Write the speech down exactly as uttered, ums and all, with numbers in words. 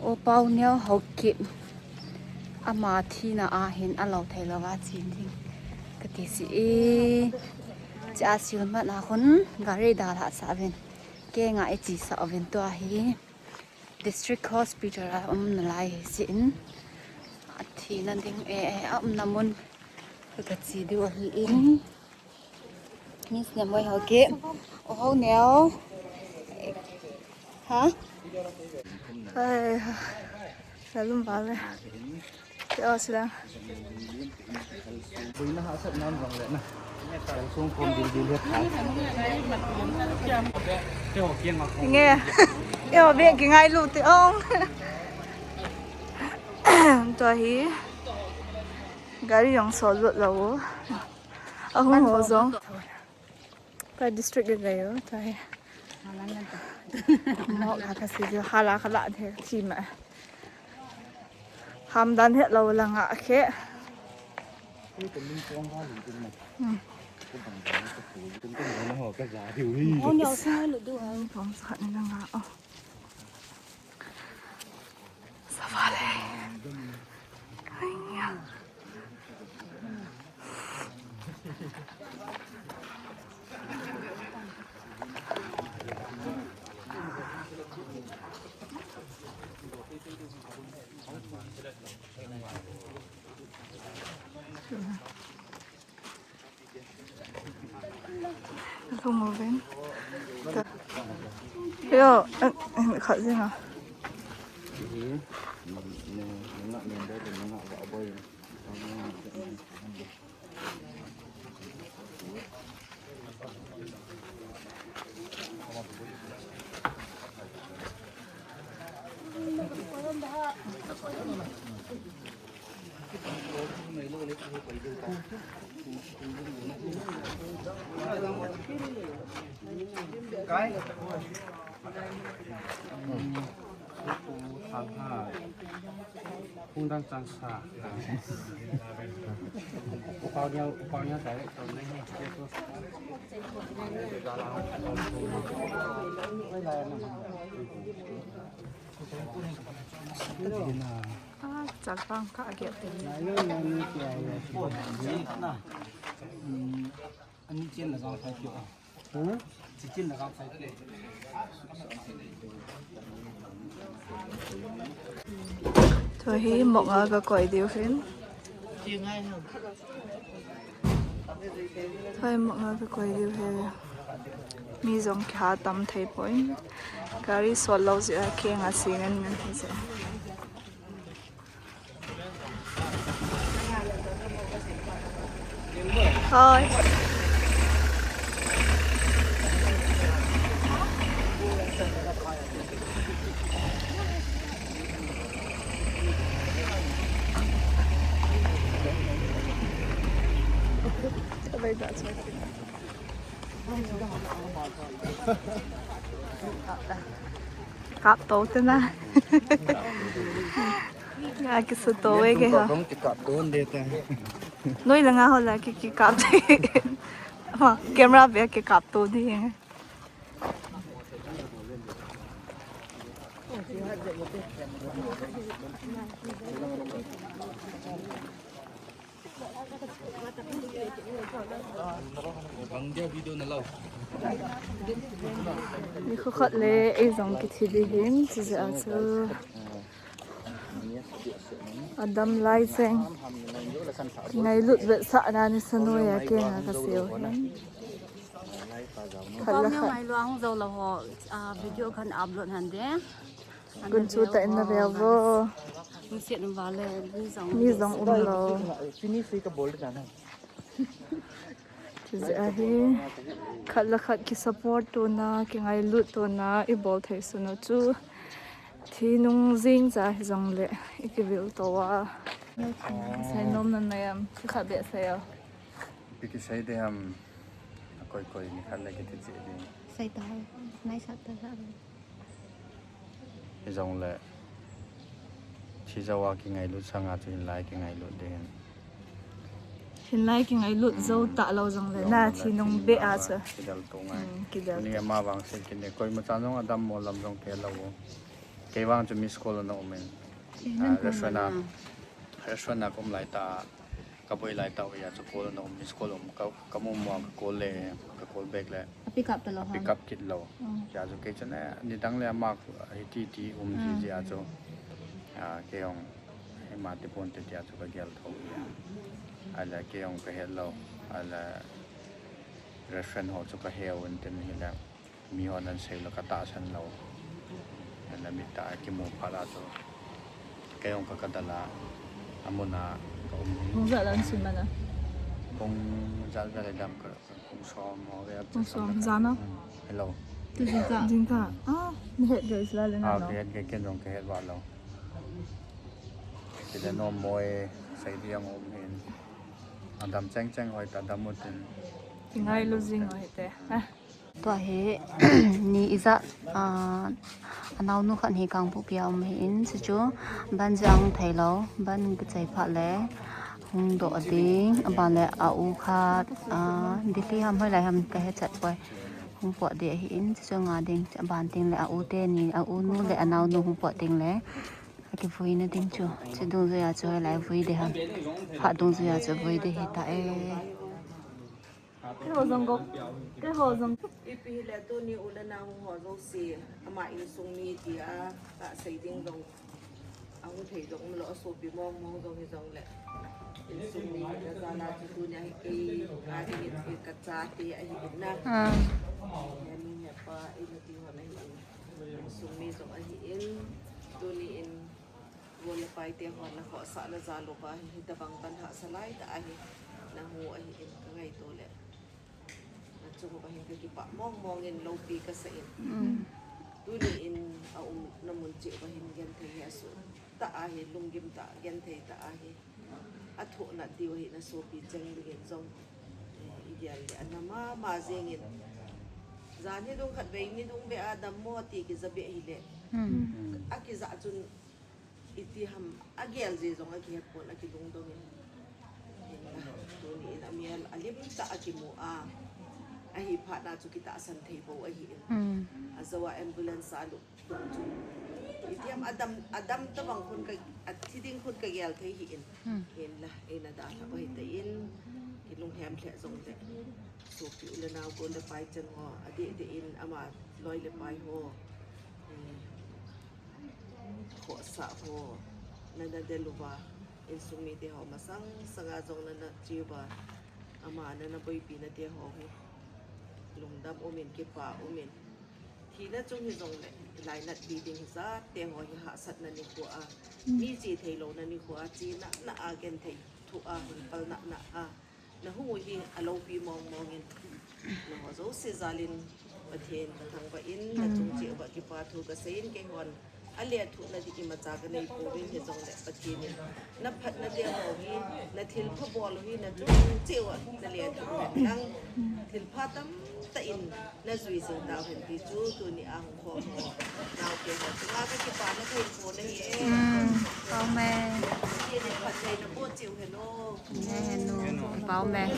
O Pau Neo Haokip, ama thina a hin alou thei louva chen ding kati si e. Cha silmat a khun gari dalha sa uvin, kenga iche sa uvin tua hi District Hospital a um nalai hi sin. Athina ding e, aumna mun kache diu ahi in. Miss Nemoi Haokip. O Hau Neo. Ha? Hai. Salum bale. Kya sila? Buina ha sat nam rong le na. Sung kom dil dil he tha. Nge. Yo be ki ngailu ti ong. Tua hi. Gari jong sol lut lou. Ahung ho jong. Ka district le gei o, ta he. Mo ka ka si jo hala ka la the thi ma. Ham dan he lo la nga khe. Hmm. Mo ni o sung lo du ha. Pom sa ni nga o. Sa va le. Ai ya. Thong oven. Yo, khat jing a. Kai. Thang ha. Phung dang chang sa. Upau niang, upau niang direct to nei he. Ah, chal pang ka agi ate. Ani chen la jang sai pio. Hmm? Chi chen la jang sai pio. Tua hi mok nga ka koi diu hin. Tua hi mok nga ka koi diu hin. Mi jong kiha tam thei poi. Gari sol lou jeh a kenga si ngen ngen hi jeh. Thôi. Kap to te na. Nga kisa to e ke ha. Kong kikap to de ta. Noi la nga ho la ki, kikap de. Ha, camera be kikap to de. Bang dia video na lau. Ni khu khat le, ei jong kithi di hin, chi jeh a chu. Adam lai cheng. Ngailut vetsahna ni sa noi a kenga ka seiu hin. Khat le khat. Ngailu a hung jou lou ho, ah, video kan upload han de. Gun chu ta in na veu vo. Ni siat na vale, ni jong. Ni jong um lou. Finish ka bol de na. Chu jeh a hi, khat le khat ki support tona, ki ngailut tona, i bol thei sun u chu. Thi nung jing cha hi jong le, i kivil to a. Sai nom na na yam, ki khat be sai a. Pi ki sai de ham, a koi koi ni khat le ki thi che de. Sai ta, nai sa ta sa. Hijongle, thi jou a kingailut sanga chu hinlai kingailut ding. Hinlai kingailut jou ta lou jongle, na thi nung be a chu. Kidel to ngai. Hmm, kidel. Ni ama vang se kine, koima chan jong adam mo lam jong ke lou. Kei vang chu miss call ana um in. Ah, restaurant a, restaurant a ka um lai ta, ka boi lai ta uva chu call ana um, miss call um, ka, ka mu mu a ka call le, ka call back le. A pick up ta lou ham? Pick up kit lou. Oh. Tia chu kei chun, eh, nidang le ama hiti ti um ji ji a chu. Ah, kei jong, ima ti pon te tia chu ka gel tho uva. Ahile kei jong ka het lou. Ahile restaurant ho chu ka he uvin tin hile. Mi hon ana sei lou ka tahsan lou. Ana mit a kimu phat a chu. Kei jong ka ka dal a. Amun a ka um. Pung ijat la ana sim ana? Pung ijat vel dam ka, ka pung som ho vel. Pung som, jan a? Hmm. Hello. Tu jingkah? Jingkah. Ah, na het gei sila le na. Ah, no? Ka het gei, ken jong ka het vat lou. Ti le nom mo e, sei ding jong um hin. Adam cheng cheng hoi ta dam u tin. Ti ngai lou jing u hite. Ah. Tua hi, ni ijat, ah, anaonu khat hi Kangpokpi a um ahin, chuchu ban jong thei lou, ban kichai phat le, hung doh ding, aban le a u khat, ah, Delhi ham hoilai ham ka he chat poi, hung pot ding ahin, chuchu nga ding, aban ding le a u teni, a u nu le anaonu hung pot ding le, akivui na ding chu, chu dungjuia chu hoilai vui ding ham, phat dungjuia chu vui ding hita e. Keiho jong go, keiho jong. Ipi hile tuni u le nao ho jouse, ama insung mi tia, ka sei ding jong, ahung thei jong umlou, asopi mong mong jong hijongle. Insung mi hina jal a chu tunia hi kei, a ding in ka chate ahi in na. Ah. He nu he pa, ina ti hon ahi in. Insung mi jong ahi in, tuni in, Gol le pai te hon na khohsah na jal uva hi, hitabang pan hahsa lai tah ahi, na hu ahi in ka ngaito le. Na chung uva hin ka kipah mong mong in loupi ka sa in. Mm. Tuni in a umna mun cheh uva hin genthei hi asuh tah ahi, lunggim tah, genthei tah ahi. Athoh nat diu ahi na sopi cheng ding in jong. Eh, i gel le ana mama jeng in. Jan hi dung khat vei ni dung ve a dammo ti kija be hile. Mm. Akija chun Iti ham, agel je jong akihet pon, akilungdong e. Hinla, tuni in amel alim tah a akimu a, ahi phat na chu kitahsan thei bou ahi in. Hmm. Ajou a ambulance a lut chu. Iti ham adam, adam tabang khun ka, athi ding khun kagel thei ahi in. Hmm. Hinla, eina dalha u ahi tan, kilunghem lheh jongle. Sopi u le nao gol le pai cheng ho, adeh deh in ama loi le pai ho. Eh, Khohsah ho, nana del uva, insung mite ho masang sanga jong nana che uva, ama nana boipi nate ho hi. Lungdam umin, kipa umin. Thina chung hijongle, lainat bi ding hijat te ho hi hahsatna nikho a. Mi che thei louna nikho a, che nahna a, genthei thu a, hinpal nahna a. Na hung u hi aloupi mong mong in. Nangho jouse jal in Pathen kathangvah in, nachung cheh uva kipa thu kasei in, keihon alethuhna ding imacha kanei pouvin hijongle Pathen in naphatna te ho hi, nathilpha bol u hi, nachung cheh uva nalethuh hen lang. Thilpha tamtah in najui jing tauhen ti chu tuni a hung khom ho, naote ho chunga kakipana kahin phong ahi e. Hmm, amen. Pathen in phattheina boh cheh u hen o. Amen. Amen.